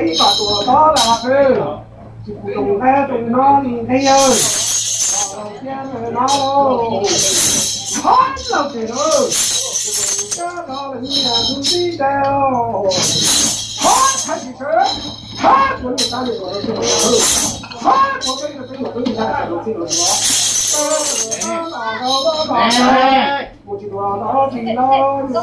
Qhib kom tuam tob las qw, tsis pum toom nqaij toom no li nqi yawg. Los thiab no, thab los ces no, kab no los nyias tus tib dai, thab thab tsis sawv, thab kuv niam tab niam los tsis sawv, thab kuv peb niam peb niam peb niam tab niam los tsis sawv. Mus tsis dua los tsis los,